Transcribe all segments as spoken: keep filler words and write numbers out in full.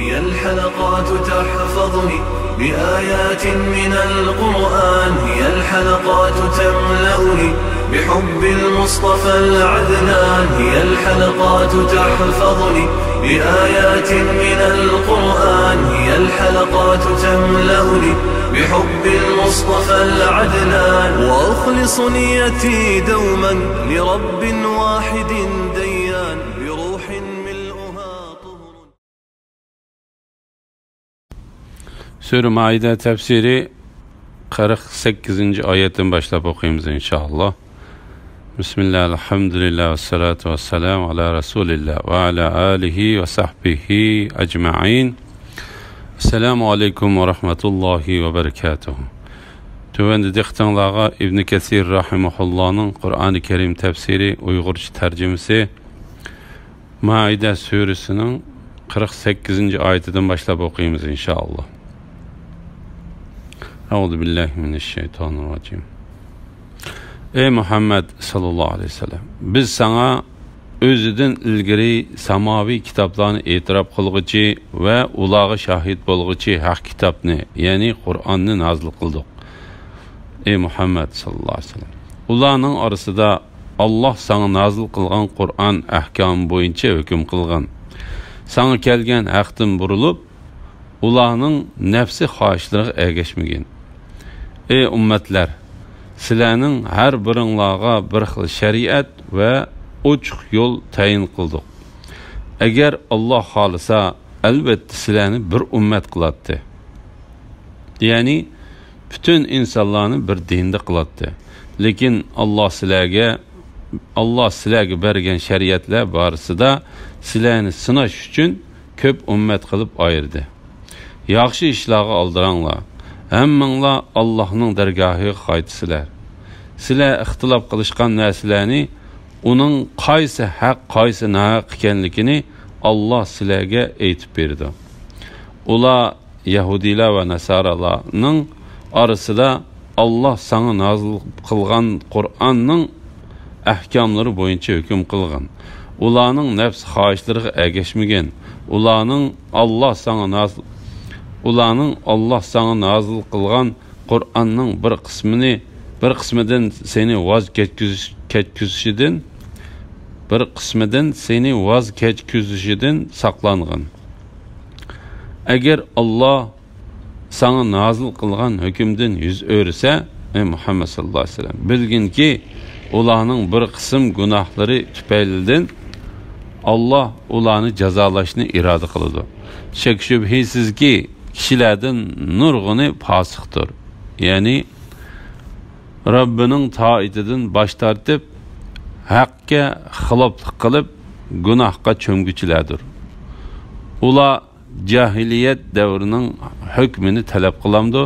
هي الحلقات تحفظني بآيات من القرآن، هي الحلقات تملأني بحب المصطفى العدنان، هي الحلقات تحفظني بآيات من القرآن، هي الحلقات تملأني بحب المصطفى العدنان، وأخلص نيتي دوما لرب واحد ديان، بروح ملؤها طهر. سۈرە مائىدە تەپسىرى قىرىق سەككىزىنچى ئايەتتىن باشلاپ ئوقۇيمىز، ئىنشائاللا. بىسمىللا، ئەلھەمدۇلىللا، ۋەسسالاتۇ ۋەسسالامۇ ئالا رەسۇلىللا ۋە ئالا ئالىھى ۋە سەھبىھى ئەجمەئىن. ئەسسالامۇ ئەلەيكۇم ۋە رەھمەتۇللاھى ۋە بەرەكاتۇھۇ. تۆۋەندە دىققىتىڭلارغا ئىبنى كەسىر رەھىمەھۇللانىڭ قۇرئانى كەرىم تەپسىرى، ئۇيغۇرچە تەرجىمىسى، مائىدە سۈرىسىنىڭ قىرىق سەككىزىنچى ئايىتىدىن باشلاپ ئوقۇيمىز، ئىنشائاللا. ئەئۇزۇ بىللاھى مىنەششەيتانىررەجىم. ئەي مۇھەممەد ساللاللاھۇ ئەلەيھى ۋەسەللەم، بىز ساڭا ئۆزىدىن ئىلگىرى ساماۋىي كىتابلارنى ئېتىراپ قىلغۇچى ۋە ئۇلارغا شاھىت بولغۇچى ھەق كىتابنى، يەنى قۇرئاننى نازىل قىلدۇق. ئەي مۇھەممەد ساللاللاھۇ ئەلەيھى ۋەسەللەم، ئۇلارنىڭ ئارىسىدا ئاللاھ ساڭا نازىل قىلغان قۇرئان ئەھكامى بويىچە ھۆكۈم قىلغان، ساڭا كەلگەن ھەقتىن بۇرۇلۇپ، ئۇلارنىڭ نەپسى خاھىشلىرىغا ئەگەشمىگىن. ئەي ئۈممەتلەر، سىلەرنىڭ ھەر بىرىڭلارغا بىر خىل شەرىئەت ۋە ئوچۇق يول تەيىن قىلدۇق. ئەگەر ئاللاھ خالىسا، ئەلۋەتتە سىلەرنى بىر ئۈممەت قىلاتتى. يەنى پۈتۈن ئىنسانلارنى بىر دىندا قىلاتتى. لېكىن ئاللاھ سىلەرگە، ئاللاھ سىلەرگە بەرگەن شەرىئەتلەر بارىسىدا سىلەرنى سىناش ئۈچۈن كۆپ ئۈممەت قىلىپ ئايرىدى. ياخشى ئىشلارغا ئالدىراڭلار. ھەممىڭلار ئاللاھنىڭ دەرگاھىغا قايتىسىلەر. سىلەر ئىختىلاپ قىلىشقان نەرسىلەرنى ئۇنىڭ قايسى ھەق، قايسى ناھەق ئىكەنلىكىنى ئاللاھ سىلەرگە ئېيتىپ بېرىدۇ. ئۇلار يەھۇدىيلار ۋە ناسارالارنىڭ ئارىسىدا ئاللاھ ساڭا نازىل قىلغان قۇرئاننىڭ ئەھكاملىرى بويىچە ھۆكۈم قىلغىن. ئۇلارنىڭ نەپس خاھىشلىرىغا ئەگەشمىگىن. ئۇلارنىڭ ئاللاھ ساڭا نازىل، ئۇلارنىڭ ئاللاھ ساڭا نازىل قىلغان قۇرئاننىڭ بىر قىسمىنى، بىر قىسمىدىن سېنى ۋاز كەچكۈزۈش، كەچكۈزۈشىدىن، بىر قىسمىدىن سېنى ۋاز كەچكۈزۈشىدىن ساقلانغىن. ئەگەر ئاللاھ ساڭا نازىل قىلغان ھۆكۈمدىن يۈز ئۆرۈسە، ئەي مۇھەممەد ساللاللاھۇ ئەلەيھى ۋەسەللەم، بىلگىنكى، ئۇلارنىڭ بىر قىسىم گۇناھلىرى تۈپەيلىدىن ئاللاھ ئۇلارنى جازالاشنى ئىرادە قىلىدۇ. شەك-شۈبھىسىزكى، كىشىلەردىن نۇرغۇنى پاسىقتۇر. يەنى رەببىنىڭ تائىتىدىن باش تارتىپ، ھەققە خىلاپلىق قىلىپ، گۇناھقا چۆمگۈچىلەردۇر. ئۇلار جاھىلىيەت دەۋرىنىڭ ھۆكمىنى تەلەپ قىلامدۇ؟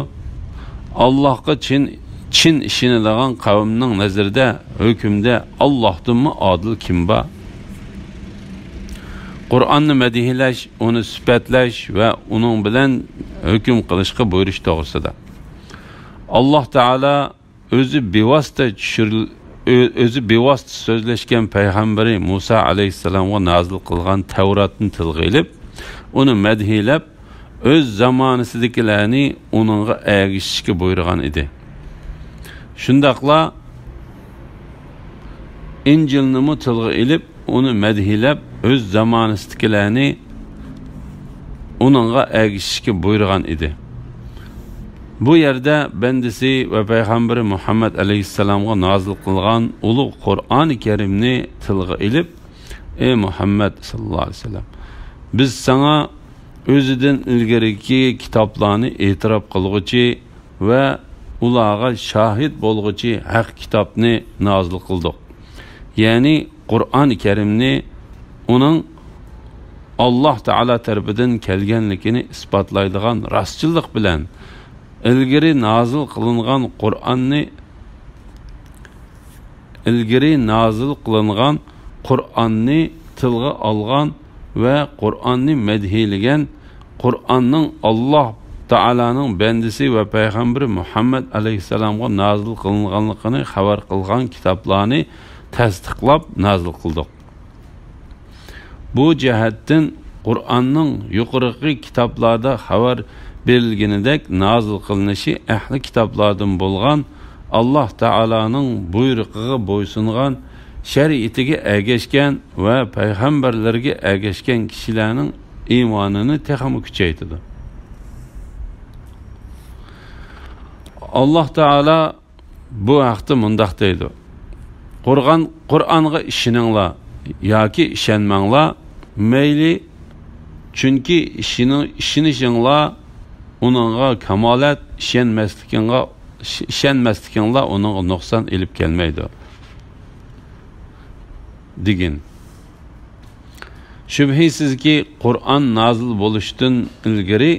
ئاللاھقا چىن، چىن ئىشىنىدىغان قەۋمنىڭ نەزىرىدە ھۆكۈمدە ئاللاھتىنمۇ ئادىل كىم بار؟ قۇرئاننى مەدھىيلەش، ئۇنى سۈپەتلەش ۋە ئۇنىڭ بىلەن ھۆكۈم قىلىشقا بۇيرۇش توغرىسىدا. ئاللاھ تائالا ئۆزى بىۋاسىتە چۈشۈرۈل-، ئۆ-، ئۆزى بىۋاسىتە سۆزلەشكەن پەيغەمبىرى مۇسا ئەلەيھىسسالامغا نازىل قىلغان تەۋراتنى تىلغا ئېلىپ، ئۇنى مەدھىيلەپ، ئۆز زامانىسىدىكىلەرنى ئۇنىڭغا ئەگىشىشكە بۇيرۇغان ئىدى. شۇنداقلا ئىنجىلنىمۇ تىلغا ئېلىپ، ئۇنى مەدھىيلەپ، ئۆز زامانىسىدىكىلەرنى ئۇنىڭغا ئەگىشىشكە بۇيرۇغان ئىدى. بۇ يەردە بەندىسى ۋە پەيغەمبىرى مۇھەممەد ئەلەيھىسسالامغا نازىل قىلغان ئۇلۇغ قۇرئانى كەرىمنى تىلغا ئېلىپ، ئەي مۇھەممەد ساللاللاھۇ ئەلەيھى ۋەسەللەم، بىز ساڭا ئۆزىدىن ئىلگىرىكى كىتابلارنى ئېتىراپ قىلغۇچى ۋە ئۇلارغا شاھىت بولغۇچى ھەق كىتابنى نازىل قىلدۇق. يەنى قۇرئانى كەرىمنى ئۇنىڭ ئاللاھ تائالا تەرىپىدىن كەلگەنلىكىنى ئىسپاتلايدىغان راستچىللىق بىلەن، ئىلگىرى نازىل قىلىنغان قۇرئاننى، ئىلگىرى نازىل قىلىنغان قۇرئاننى تىلغا ئالغان ۋە قۇرئاننى مەدھىيلىگەن، قۇرئاننىڭ ئاللاھ تائالانىڭ بەندىسى ۋە پەيغەمبىرى مۇھەممەد ئەلەيھىسسالامغا نازىل قىلىنغانلىقىنى خەۋەر قىلغان كىتابلارنى تەستىقلاپ نازىل قىلدۇق. بۇ جەھەتتىن قۇرئاننىڭ يۇقىرىقى كىتابلاردا خەۋەر بېرىلگىنىدەك نازىل قىلىنىشى ئەھلى كىتابلاردىن بولغان، ئاللاھ تائالانىڭ بۇيرۇقىغا بويسۇنغان، شەرىئىتىگە ئەگەشكەن ۋە پەيغەمبەرلىرىگە ئەگەشكەن كىشىلەرنىڭ ئىمانىنى تېخىمۇ كۈچەيتىدۇ. ئاللاھ تائالا بۇ ھەقتە مۇنداق دەيدۇ: قۇرغان، قۇرئانغا ئىشىنىڭلار ياكى ئىشەنمەڭلار، مەيلى، چۈنكى ئىشىنىڭ، ئىشىنىشىڭلار ئۇنىڭغا كامالەت، ئىشەنمەسلىكىڭغا، ئىشەنمەسلىكىڭلار ئۇنىڭغا نۇقسان ئېلىپ كەلمەيدۇ، دېگىن. شۈبھىسىزكى، قۇرئان نازىل بولۇشتىن ئىلگىرى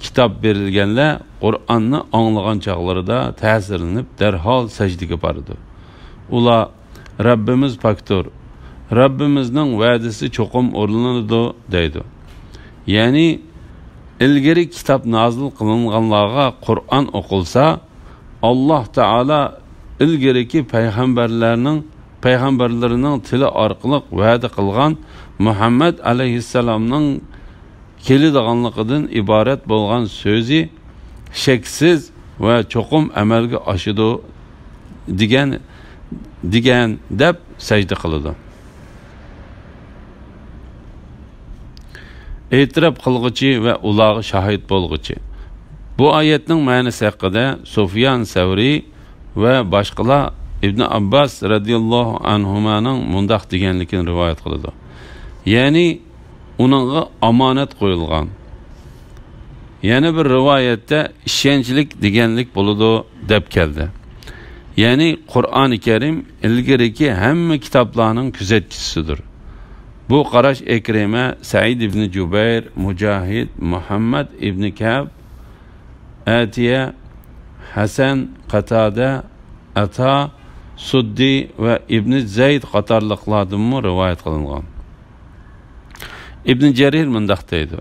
كىتاب بېرىلگەنلەر قۇرئاننى ئاڭلىغان چاغلىرىدا تەسىرلىنىپ، دەرھال سەجدىگە بارىدۇ. ئۇلار، «رەببىمىز پاكتۇر، رەببىمىزنىڭ ۋەدىسى چوقۇم ئورۇنلىنىدۇ» دەيدۇ. يەنى، ئىلگىرى كىتاب نازىل قىلىنغانلارغا قۇرئان ئوقۇلسا، ئاللاھ تائالا ئىلگىرىكى پەيغەمبەرلەرنىڭ، پەيغەمبەرلىرىنىڭ تىلى ئارقىلىق ۋەدە قىلغان مۇھەممەد ئەلەيھىسسالامنىڭ كېلىدىغانلىقىدىن ئىبارەت بولغان سۆزى شەكسىز ۋە چوقۇم ئەمەلگە ئاشىدۇ دېگەن، دېگەن دەپ سەجدە قىلىدۇ. ئېتىراپ قىلغۇچى ۋە ئۇلارغا شاھىت بولغۇچى. بۇ ئايەتنىڭ مەنىسى ھەققىدە سۇفيان سەۋرى ۋە باشقىلار ئىبنى ئابباس رەزىياللاھۇ ئەنھۇمانىڭ مۇنداق دېگەنلىكىنى رىۋايەت قىلىدۇ. يەنى، ئۇنىڭغا ئامانەت قويۇلغان. يەنە بىر رىۋايەتتە ئىشەنچلىك دېگەنلىك بولىدۇ، دەپ كەلدى. يەنى قۇرئانى كەرىم ئىلگىرىكى ھەممە كىتابلارنىڭ كۆزەتكۈچىسىدۇر. بۇ قاراش ئىكرىمە، سەئىد ئىبنى جۇبەير، مۇجاھىد، مۇھەممەد ئىبنى كەب، ئەتىيە، ھەسەن، قاتادە، ئەتا، سۇددى ۋە ئىبنى زەيد قاتارلىقلاردىنمۇ رىۋايەت قىلىنغان. ئىبنى جەرىر مۇنداق دەيدۇ: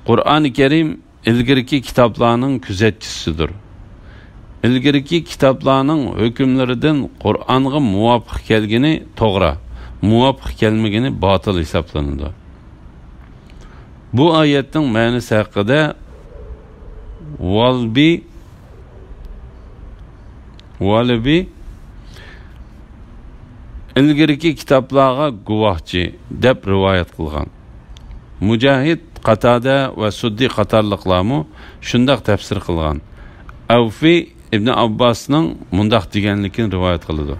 قۇرئانى كەرىم ئىلگىرىكى كىتابلارنىڭ كۆزەتكۈچىسىدۇر. ئىلگىرىكى كىتابلارنىڭ ھۆكۈملىرىدىن قۇرئانغا مۇۋاپىق كەلگىنى توغرا، مۇۋاپىق كەلمىگىنى باتىل ھېسابلىنىدۇ. بۇ ئايەتنىڭ مەنىسى ھەققىدە ۋالبى، ۋالبى ئىلگىرىكى كىتابلارغا گۇۋاھچى دەپ رىۋايەت قىلغان. مۇجاھىد، قاتادە ۋە سۇددى قاتارلىقلارمۇ شۇنداق تەپسىر قىلغان. ئەۋفى ئىبنى ئابباسنىڭ مۇنداق دېگەنلىكىنى رىۋايەت قىلىدۇ: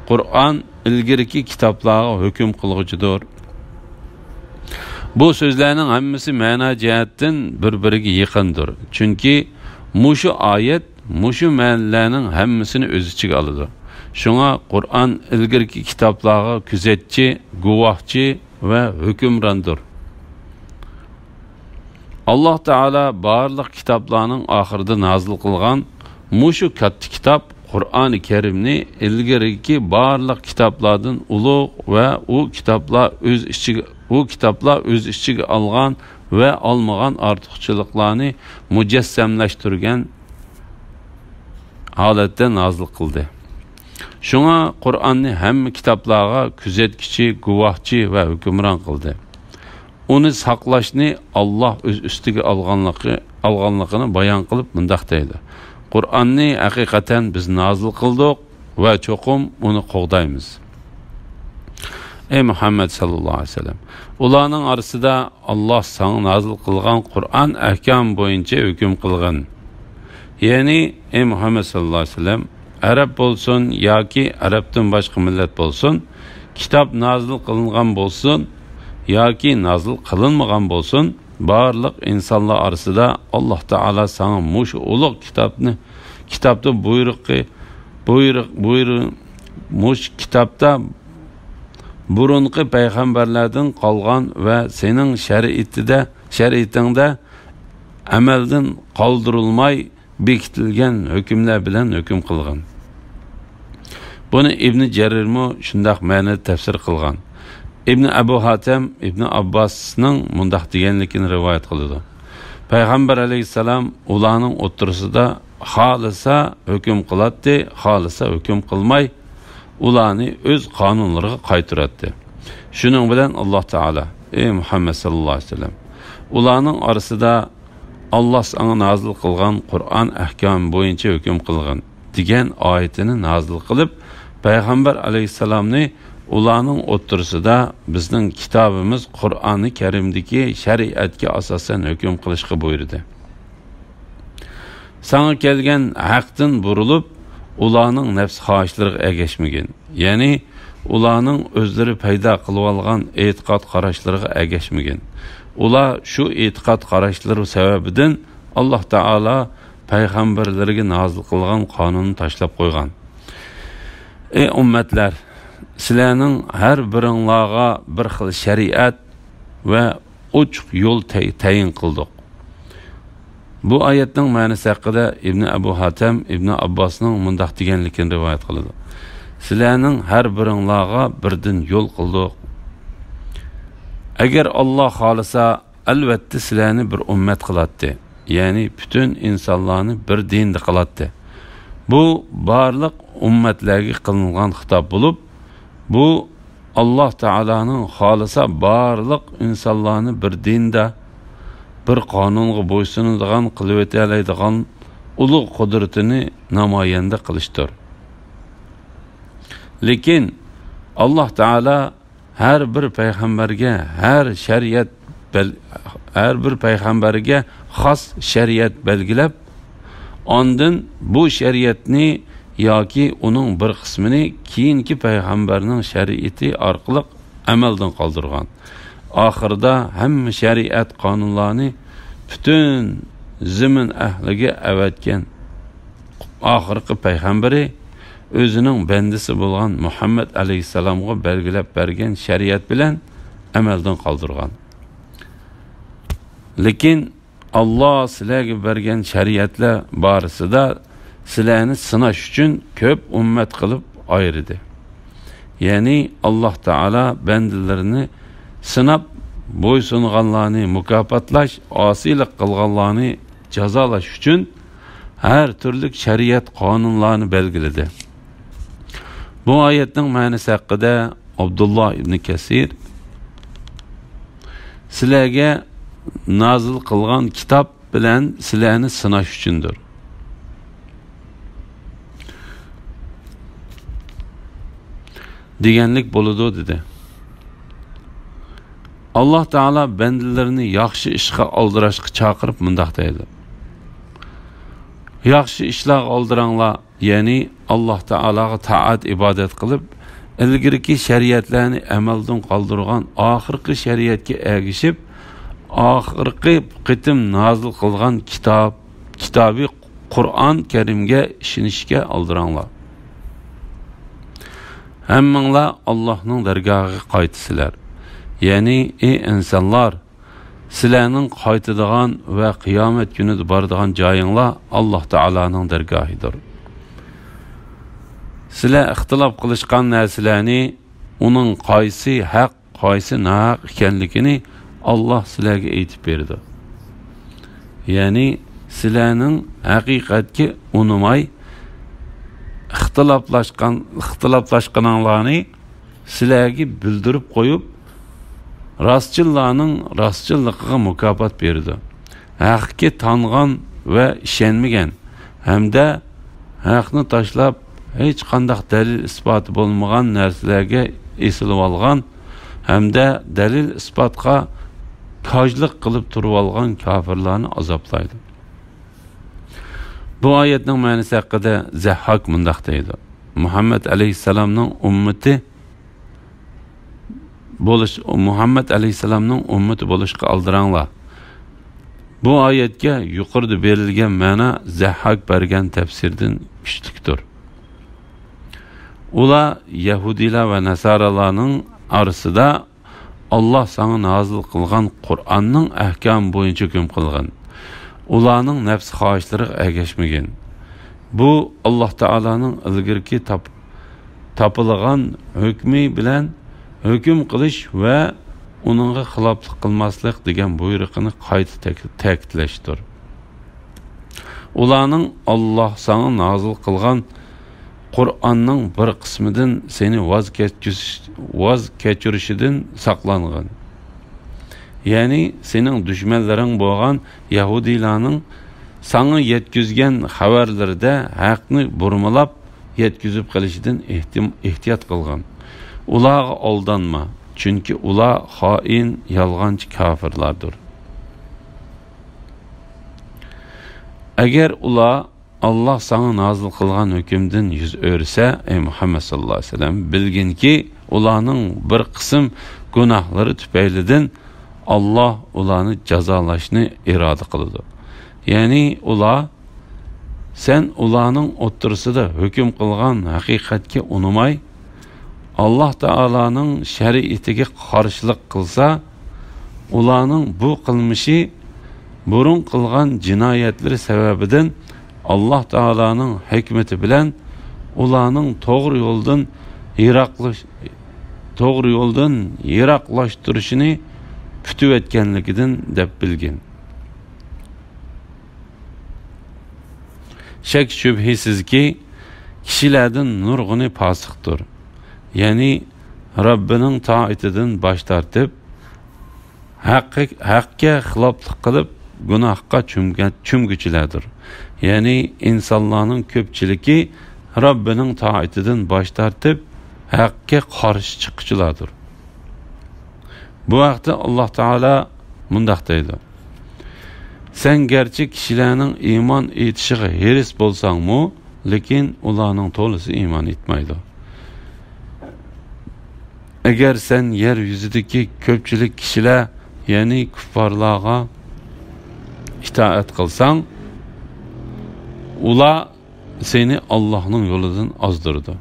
قۇرئان ئىلگىرىكى كىتابلارغا ھۆكۈم قىلغۇچىدۇر. بۇ سۆزلەرنىڭ ھەممىسى مەنا جەھەتتىن بىر-بىرىگە يېقىندۇر. چۈنكى مۇشۇ ئايەت مۇشۇ مەنىلەرنىڭ ھەممىسىنى ئۆز ئىچىگە ئالىدۇ. شۇڭا قۇرئان ئىلگىرىكى كىتابلارغا كۆزەتچى، گۇۋاھچى ۋە ھۆكۈمراندۇر. ئاللاھ تائالا بارلىق كىتابلارنىڭ ئاخىرىدا نازىل قىلغان مۇشۇ كاتتا كىتاب قۇرئانى كەرىمنى ئىلگىرىكى بارلىق كىتابلاردىن ئۇلۇغ ۋە ئۇ كىتابلار ئۆز ئىچىگە، ئۇ كىتابلار ئۆز ئىچىگە ئالغان ۋە ئالمىغان ئارتۇقچىلىقلارنى مۇجەسسەملەشتۈرگەن ھالەتتە نازىل قىلدى. شۇڭا قۇرئاننى ھەممە كىتابلارغا كۆزەتكۈچى، گۇۋاھچى ۋە ھۆكۈمران قىلدى. ئۇنى ساقلاشنى ئاللاھ ئۆز ئۈستىگە ئالغانلىقى، ئالغانلىقىنى بايان قىلىپ مۇنداق دەيدۇ: قۇرئاننى ھەقىقەتەن بىز نازىل قىلدۇق ۋە چوقۇم ئۇنى قوغدايمىز. ئەي مۇھەممەد ساللاللاھۇ ئەلەيھى ۋەسەللەم، ئۇلارنىڭ ئارىسىدا ئاللاھ ساڭا نازىل قىلغان قۇرئان ئەھكام بويىچە ھۆكۈم قىلغىن. يەنى، ئەي مۇھەممەد ساللاللاھۇ ئەلەيھى ۋەسەللەم، ئەرەب بولسۇن ياكى ئەرەبتىن باشقا مىللەت بولسۇن، كىتاب نازىل قىلىنغان بولسۇن ياكى نازىل قىلىنمىغان بولسۇن، بارلىق ئىنسانلار ئارىسىدا ئاللاھ تائالا ساڭا مۇشۇ ئۇلۇغ كىتابنى، كىتابتا بۇيرۇقى، بۇيرۇق، بۇيرۇ-، مۇشۇ كىتابتا بۇرۇنقى پەيغەمبەرلەردىن قالغان ۋە سېنىڭ شەرىئىتىدە، شەرىئىتىڭدە ئەمەلدىن قالدۇرۇلماي بېكىتىلگەن ھۆكۈملەر بىلەن ھۆكۈم قىلغىن. بۇنى ئىبنى جەرىرمۇ شۇنداق مەنىدە تەپسىر قىلغان. ئىبنى ئەبۇ ھاتەم ئىبنى ئابباسنىڭ مۇنداق دېگەنلىكىنى رىۋايەت قىلىدۇ: پەيغەمبەر ئەلەيھىسسالام ئۇلارنىڭ ئوتتۇرىسىدا خالىسا ھۆكۈم قىلاتتى، خالىسا ھۆكۈم قىلماي، ئۇلارنى ئۆز قانۇنلىرىغا قايتۇراتتى. شۇنىڭ بىلەن ئاللاھ تائالا ئەي مۇھەممەد ساللاللاھۇ ئەلەيھى ۋەسەللەم، ئۇلارنىڭ ئارىسىدا، «ئاللاھ ساڭا نازىل قىلغان قۇرئان ئەھكامى بويىچە ھۆكۈم قىلغىن» دېگەن ئايىتىنى نازىل قىلىپ، پەيغەمبەر ئەلەيھىسسالامنى ئۇلارنىڭ ئوتتۇرىسىدا بىزنىڭ كىتابىمىز قۇرئانى كەرىمدىكى شەرىئەتكە ئاساسەن ھۆكۈم قىلىشقا بۇيرۇدى. ساڭا كەلگەن ھەقتىن بۇرۇلۇپ، ئۇلارنىڭ نەپس خاھىشلىرىغا ئەگەشمىگىن. يەنى ئۇلارنىڭ ئۆزلىرى پەيدا قىلىۋالغان ئېتىقاد قاراشلىرىغا ئەگەشمىگىن. ئۇلار شۇ ئېتىقاد قاراشلىرى سەۋەبىدىن ئاللاھ تائالا پەيغەمبەرلىرىگە نازىل قىلغان قانۇننى تاشلاپ قويغان. ئەي ئۈممەتلەر، سىلەرنىڭ ھەر بىرىڭلارغا بىر خىل شەرىئەت ۋە ئوچۇق يول تەي-، تەيىن قىلدۇق. بۇ ئايەتنىڭ مەنىسى ھەققىدە ئىبنى ئەبۇ ھاتەم ئىبنى ئابباسنىڭ مۇنداق دېگەنلىكىنى رىۋايەت قىلىدۇ: «سىلەرنىڭ ھەر بىرىڭلارغا بىردىن يول قىلدۇق. ئەگەر ئاللاھ خالىسا، ئەلۋەتتە سىلەرنى بىر ئۈممەت قىلاتتى، يەنى پۈتۈن ئىنسانلارنى بىر دىندا قىلاتتى.» بۇ بارلىق ئۈممەتلەرگە قىلىنغان خىتاب بولۇپ، بۇ ئاللاھ تائالانىڭ خالىسا بارلىق ئىنسانلارنى بىر دىندا، بىر قانۇنغا بويسۇنىدىغان قىلىۋېتەلەيدىغان ئۇلۇغ قۇدرىتىنى نامايەندە قىلىشتۇر. لېكىن ئاللاھ تائالا ھەر بىر پەيغەمبەرگە ھەر شەرىئەت بەل-، ھەر بىر پەيغەمبەرگە خاس شەرىئەت بەلگىلەپ، ئاندىن بۇ شەرىئەتنى ياكى ئۇنىڭ بىر قىسمىنى كېيىنكى پەيغەمبەرنىڭ شەرىئىتى ئارقىلىق ئەمەلدىن قالدۇرغان. ئاخىرىدا ھەممە شەرىئەت قانۇنلارنى پۈتۈن زېمىن ئەھلىگە ئەۋەتكەن ئاخىرقى پەيغەمبىرى ئۆزىنىڭ بەندىسى بولغان مۇھەممەد ئەلەيھىسسالامغا بەلگىلەپ بەرگەن شەرىئەت بىلەن ئەمەلدىن قالدۇرغان. لېكىن ئاللاھ سىلەرگە بەرگەن شەرىئەتلەر بارىسىدا سىلەرنى سىناش ئۈچۈن كۆپ ئۈممەت قىلىپ ئايرىدى. يەنى ئاللاھ تائالا بەندىلىرىنى سىناپ، بويسۇنغانلارنى مۇكاپاتلاش، ئاسىيلىق قىلغانلارنى جازالاش ئۈچۈن ھەر تۈرلۈك شەرىئەت قانۇنلارنى بەلگىلىدى. بۇ ئايەتنىڭ مەنىسى ھەققىدە ئابدۇللا ئىبنى كەسىر: «سىلەرگە نازىل قىلغان كىتاب بىلەن سىلەرنى سىناش ئۈچۈندۇر» دېگەنلىك بولىدۇ، دېدى. ئاللاھ تائالا بەندىلىرىنى ياخشى ئىشقا ئالدىراشقا چاقىرىپ مۇنداق دەيدۇ: «ياخشى ئىشلارغا ئالدىراڭلار»، يەنى ئاللاھ تائالاغا تائەت ئىبادەت قىلىپ، ئىلگىرىكى شەرىئەتلەرنى ئەمەلدىن قالدۇرغان ئاخىرقى شەرىئەتكە ئەگىشىپ، ئاخىرقى قېتىم نازىل قىلغان كىتاب، كىتابى قۇرئان كەرىمگە ئىشىنىشكە ئالدىراڭلار. ھەممىڭلار ئاللاھنىڭ دەرگاھىغا قايتىسىلەر. يەنى، ئى ئىنسانلار، سىلەرنىڭ قايتىدىغان ۋە قىيامەت كۈنىدە بارىدىغان جايىڭلار ئاللاھ تائالانىڭ دەرگاھىدۇر. سىلەر ئىختىلاپ قىلىشقان نەرسىلەرنى، ئۇنىڭ قايسى ھەق، قايسى ناھەق ئىكەنلىكىنى ئاللاھ سىلەرگە ئېيتىپ بېرىدۇ. يەنى سىلەرنىڭ ھەقىقەتكە ئۇنىماي ئىختىلاپلاشقان، ئىختىلاپلاشقىنىڭلارنى سىلەرگە بىلدۈرۈپ قويۇپ، راستچىللارنىڭ راستچىللىقىغا مۇكاپات بېرىدۇ. ھەققە تانغان ۋە ئىشەنمىگەن ھەمدە ھەقنى تاشلاپ، ھېچقانداق دەلىل-ئىسپاتى بولمىغان نەرسىلەرگە ئېسىلىۋالغان ھەمدە دەلىل-ئىسپاتقا كاجلىق قىلىپ تۇرۇۋالغان كاپىرلارنى ئازابلايدۇ. بۇ ئايەتنىڭ مەنىسى ھەققىدە زەھھاك مۇنداق دەيدۇ: مۇھەممەد ئەلەيھىسسالامنىڭ ئۈممىتى بولۇش، مۇھەممەد ئەلەيھىسسالامنىڭ ئۈممىتى بولۇشقا ئالدىراڭلار. بۇ ئايەتكە يۇقىرىدا بېرىلگەن مەنا زەھھاك بەرگەن تەپسىردىن كۈچلۈكتۇر. ئۇلار يەھۇدىيلار ۋە ناسارالارنىڭ ئارىسىدا، «ئاللاھ ساڭا نازىل قىلغان قۇرئاننىڭ ئەھكامى بويىچە ھۆكۈم قىلغىن. ئۇلارنىڭ نەپس خاھىشلىرىغا ئەگەشمىگىن. بۇ ئاللاھ تائالانىڭ ئىلگىرىكى تاپ-، تاپىلىغان ھۆكمى بىلەن ھۆكۈم قىلىش ۋە ئۇنىڭغا خىلاپلىق قىلماسلىق» دېگەن بۇيرۇقىنى قايتا تەك-، تەكىتلەشتۇر. ئۇلارنىڭ «ئاللاھ ساڭا نازىل قىلغان قۇرئاننىڭ بىر قىسمىدىن سېنى ۋاز كەچۈرۈش-، ۋاز كەچۈرۈشىدىن ساقلانغىن. يەنى سېنىڭ دۈشمەنلىرىڭ بولغان يەھۇدىيلارنىڭ ساڭا يەتكۈزگەن خەۋەرلىرىدە ھەقنى بۇرمىلاپ يەتكۈزۈپ قېلىشىدىن ئېھتىم-، ئېھتىيات قىلغىن. ئۇلارغا ئالدانما، چۈنكى ئۇلار خائىن، يالغانچى كاپىرلاردۇر. ئەگەر ئۇلار ئاللاھ ساڭا نازىل قىلغان ھۆكۈمدىن يۈز ئۆرۈسە، ئەي مۇھەممەد ساللاللاھۇ ئەلەيھى ۋەسەللەم، بىلگىنكى، ئۇلارنىڭ بىر قىسىم گۇناھلىرى تۈپەيلىدىن ئاللاھ ئۇلارنى جازالاشنى ئىرادە قىلىدۇ. يەنى ئۇلار، سەن ئۇلارنىڭ ئوتتۇرىسىدا ھۆكۈم قىلغان ھەقىقەتكە ئۇنىماي، ئاللاھ تائالانىڭ شەرىئىتىگە قارشىلىق قىلسا، ئۇلارنىڭ بۇ قىلمىشى بۇرۇن قىلغان جىنايەتلىرى سەۋەبىدىن ئاللاھ تائالانىڭ ھېكمىتى بىلەن ئۇلارنىڭ توغرا يولدىن يىراقلاش-، توغرا يولدىن يىراقلاشتۇرۇشىنى پۈتۈۋەتكەنلىكىدىن دەپ بىلگىن. شەك-شۈبھىسىزكى، كىشىلەردىن نۇرغۇنى پاسىقتۇر. يەنى رەببىنىڭ تائىتىدىن باش تارتىپ، ھەققە، ھەققە خىلاپلىق قىلىپ، گۇناھقا چۆمگە-، چۆمگۈچىلەردۇر. يەنى ئىنسانلارنىڭ كۆپچىلىكى رەببىنىڭ تائىتىدىن باش تارتىپ، ھەققە قارشى چىققۇچىلاردۇر. بۇ ھەقتە ئاللاھ تائالا مۇنداق دەيدۇ: سەن گەرچە كىشىلەرنىڭ ئىمان ئېيتىشىغا ھېرىس بولساڭمۇ، لېكىن ئۇلارنىڭ تولىسى ئىمان ئېيتمايدۇ. ئەگەر سەن يەر يۈزىدىكى كۆپچىلىك كىشىلەر، يەنى كۇپپارلارغا ئىتائەت قىلساڭ، ئۇلار سېنى ئاللاھنىڭ يولىدىن ئازدۇرىدۇ.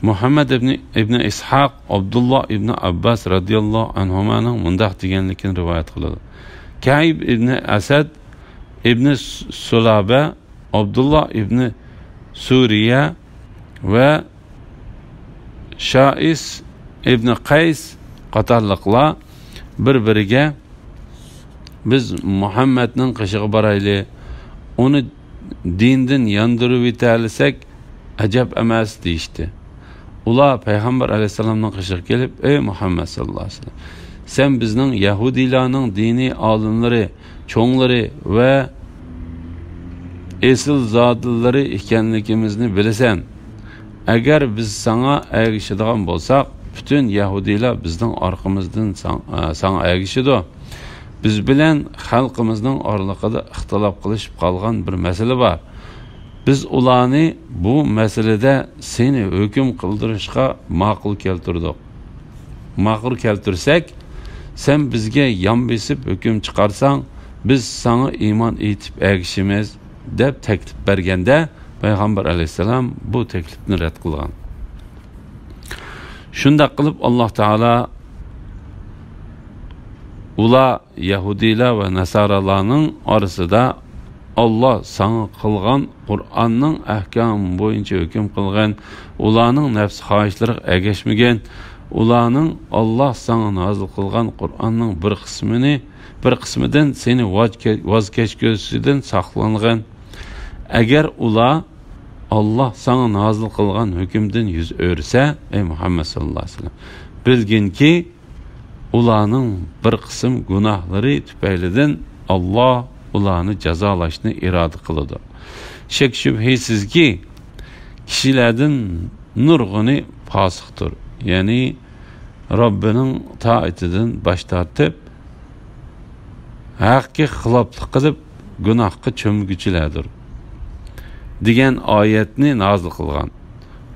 مۇھەممەد ئىبنى، ئىبنى ئىسھاق ئابدۇللا ئىبنى ئابباس رەزىياللاھۇ ئەنھۇمانىڭ مۇنداق دېگەنلىكىنى رىۋايەت قىلىدۇ: كەئىب ئىبنى ئەسەد ئىبنى سۇ-، سۇلابە، ئابدۇللا ئىبنى سۇرىيە ۋە شائىس ئىبنى قەيس قاتارلىقلار بىر-بىرىگە، بىز مۇھەممەدنىڭ قېشىغا بارايلى، ئۇنى دىندىن ياندۇرۇۋېتەلىسەك ئەجەب ئەمەس، دېيىشتى. ئۇلار پەيغەمبەر ئەلەيھىسسالامنىڭ قېشىغا كېلىپ، ئەي مۇھەممەد ساللاللاھۇ ئەلەيھى ۋەسەللەم، سەن بىزنىڭ يەھۇدىيلارنىڭ دىنىي ئالىملىرى، چوڭلىرى ۋە ئېسىلزادىلىرى ئىكەنلىكىمىزنى بىلىسەن. ئەگەر بىز ساڭا ئەگىشىدىغان بولساق، پۈتۈن يەھۇدىيلار بىزنىڭ ئارقىمىزدىن ساڭ-، ئە، ساڭا ئەگىشىدۇ. بىز بىلەن خەلقىمىزنىڭ ئارىلىقىدا ئىختىلاپ قىلىشىپ قالغان بىر مەسىلە بار. بىز ئۇلارنى بۇ مەسىلىدە سېنى ھۆكۈم قىلدۇرۇشقا ماقۇل كەلتۈردۇق. ماقۇل كەلتۈرسەك، سەن بىزگە يان بېسىپ ھۆكۈم چىقارساڭ، بىز ساڭا ئىمان ئېيتىپ ئەگىشىمىز، دەپ تەكلىپ بەرگەندە، پەيغەمبەر ئەلەيھىسسالام بۇ تەكلىپنى رەت قىلغان. شۇنداق قىلىپ، ئاللاھ تائالا ئۇلار، يەھۇدىيلار ۋە ناسارالارنىڭ ئارىسىدا، ئاللاھ ساڭا قىلغان قۇرئاننىڭ ئەھكامى بويىچە ھۆكۈم قىلغىن، ئۇلارنىڭ نەپس خاھىشلىرىغا ئەگەشمىگىن، ئۇلارنىڭ ئاللاھ ساڭا نازىل قىلغان قۇرئاننىڭ بىر قىسمىنى، بىر قىسمىدىن سېنى ۋاز كە-، ۋاز كەچكۈزۈشىدىن ساقلانغىن. ئەگەر ئۇلار ئاللاھ ساڭا نازىل قىلغان ھۆكۈمدىن يۈز ئۆرۈسە، ئەي مۇھەممەد ساللاللاھۇ ئەلەيھى ۋەسەللەم، بىلگىنكى، ئۇلارنىڭ بىر قىسىم گۇناھلىرى تۈپەيلىدىن ئاللاھ ئۇلارنى جازالاشنى ئىرادە قىلىدۇ. شەك-شۈبھىسىزكى، كىشىلەردىن نۇرغۇنى پاسىقتۇر، يەنى رەببىنىڭ تائىتىدىن باش تارتىپ، ھەققە خىلاپلىق قىلىپ، گۇناھقا چۆمگۈچىلەردۇر، دېگەن ئايەتنى نازىل قىلغان.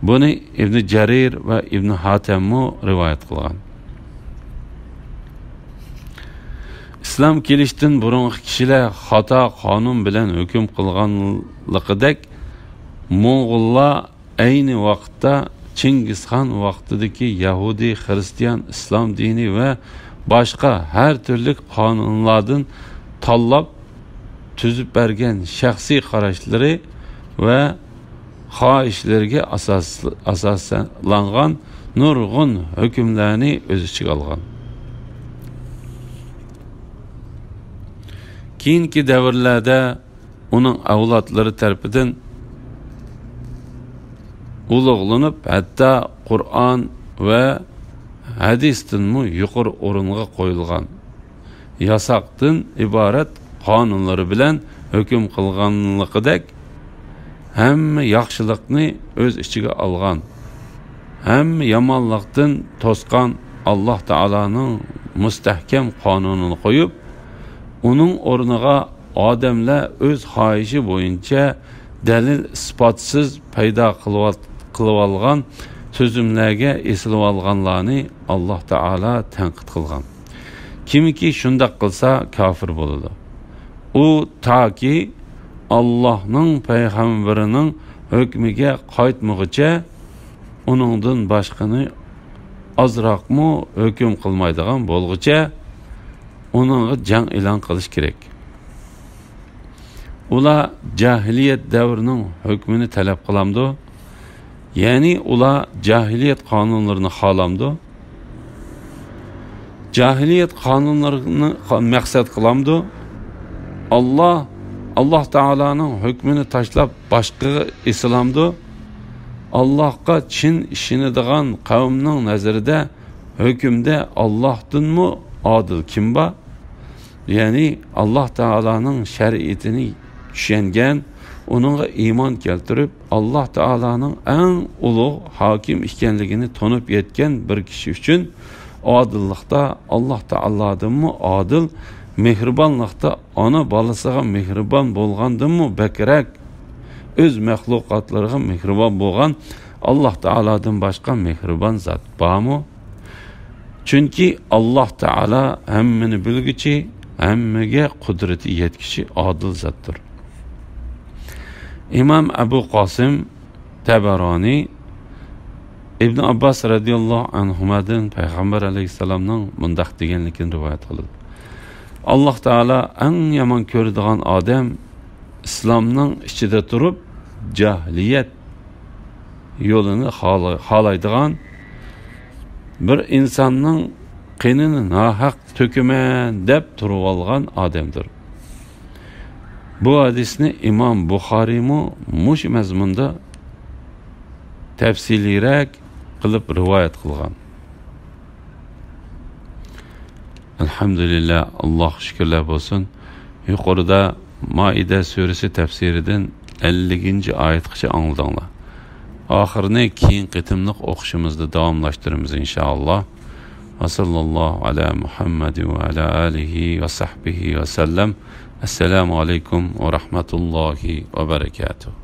بۇنى ئىبنى جەرىر ۋە ئىبنى ھاتەممۇ رىۋايەت قىلغان. ئىسلام كېلىشتىن بۇرۇنقى كىشىلەر خاتا قانۇن بىلەن ھۆكۈم قىلغانلىقىدەك، موڭغۇللار ئەينى ۋاقىتتا چىڭگىزخان ۋاقتىدىكى يەھۇدىي، خىرىستىيان، ئىسلام دىنى ۋە باشقا ھەر تۈرلۈك قانۇنلاردىن تاللاپ تۈزۈپ بەرگەن شەخسىي قاراشلىرى ۋە خاھىشلىرىگە ئاساس-، ئاساسلانغان نۇرغۇن ھۆكۈملەرنى ئۆز ئىچىگە ئالغان. كېيىنكى دەۋرلەردە ئۇنىڭ ئەۋلادلىرى تەرىپىدىن ئۇلۇغلىنىپ، ھەتتا قۇرئان ۋە ھەدىستىنمۇ يۇقىرى ئورۇنغا قويۇلغان. ياساقتىن ئىبارەت قانۇنلىرى بىلەن ھۆكۈم قىلغانلىقىدەك، ھەممە ياخشىلىقنى ئۆز ئىچىگە ئالغان، ھەممە يامانلىقتىن توسقان ئاللاھ تائالانىڭ مۇستەھكەم قانۇنىنى قويۇپ، ئۇنىڭ ئورنىغا ئادەملەر ئۆز خاھىشى بويىچە دەلىل-ئىسپاتسىز پەيدا قىلىۋات-، قىلىۋالغان تۈزۈملەرگە ئېسىلىۋالغانلارنى ئاللاھ تائالا تەنقىد قىلغان. كىمكى شۇنداق قىلسا، كاپىر بولىدۇ. ئۇ تاكى ئاللاھنىڭ پەيغەمبىرىنىڭ ھۆكمىگە قايتمىغۇچە، ئۇنىڭدىن باشقىنى ئازراقمۇ ھۆكۈم قىلمايدىغان بولغۇچە، ئۇنىڭغا جەڭ ئېلان قىلىش كېرەك. ئۇلار جاھىلىيەت دەۋرىنىڭ ھۆكمىنى تەلەپ قىلامدۇ؟ يەنى ئۇلار جاھىلىيەت قانۇنلىرىنى خالامدۇ؟ جاھىلىيەت قانۇنلىرىنى قا-، مەقسەت قىلامدۇ؟ ئاللاھ، ئاللاھ تائالانىڭ ھۆكمىنى تاشلاپ باشقىغا ئېسىلامدۇ؟ ئاللاھقا چىن ئىشىنىدىغان قەۋمنىڭ نەزىرىدە ھۆكۈمدە ئاللاھتىنمۇ ئادىل كىم بار؟ يەنى ئاللاھ تائالانىڭ شەرىئىتىنى چۈشەنگەن، ئۇنىڭغا ئىمان كەلتۈرۈپ، ئاللاھ تائالانىڭ ئەڭ ئۇلۇغ ھاكىم ئىكەنلىكىنى تونۇپ يەتكەن بىر كىشى ئۈچۈن ئادىللىقتا ئاللاھ تائالادىنمۇ ئادىل، مېھرىبانلىقتا ئانا بالىسىغا مېھرىبان بولغاندىنمۇ بەكرەك، ئۆز مەخلۇقاتلىرىغا مېھرىبان بولغان ئاللاھ تائالادىن باشقا مېھرىبان زات بارمۇ؟ چۈنكى ئاللاھ تائالا ھەممىنى بىلگۈچى، ھەممىگە قۇدرىتى يەتكۈچى ئادىل زاتتۇر. ئىمام ئەبۇ قاسىم تەبەرانى ئىبن ئابباس رەزىياللاھۇ ئەنھۇمادىن پەيغەمبەر ئەلەيھىسسالامنىڭ مۇنداق دېگەنلىكىنى رىۋايەت قىلىدۇ: ئاللاھ تائالا ئەڭ يامان كۆرىدىغان ئادەم ئىسلامنىڭ ئىچىدە تۇرۇپ جاھىلىيەت يولىنى خالا-، خالايدىغان، بىر ئىنساننىڭ قېنىنى ناھەق تۆكىمەن دەپ تۇرۇۋالغان ئادەمدۇر. بۇ ھەدىسنى ئىمام بۇخارىيمۇ مۇشۇ مەزمۇندا تەپسىلىيرەك قىلىپ رىۋايەت قىلغان. ئەلھەمدۇلىللا، ئاللاھقا شۈكۈرلەر بولسۇن. يۇقىرىدا مائىدە سۈرىسى تەپسىرىدىن ئەللىكىنچى ئايەتقىچە ئاڭلىدىڭلار. ئاخىرىنى كېيىن قېتىملىق ئوقۇشىمىزدا داۋاملاشتۇرىمىز، ئىنشائاللا. ۋە ساللاللاھۇ ئەلا مۇھەممەد ۋە ئەلا ئالىھى ۋە سەھبىھى ۋە سەللەم. ئەسسالامۇ ئەلەيكۇم ۋە رەھمەتۇللاھى ۋە بەرەكاتۇھ.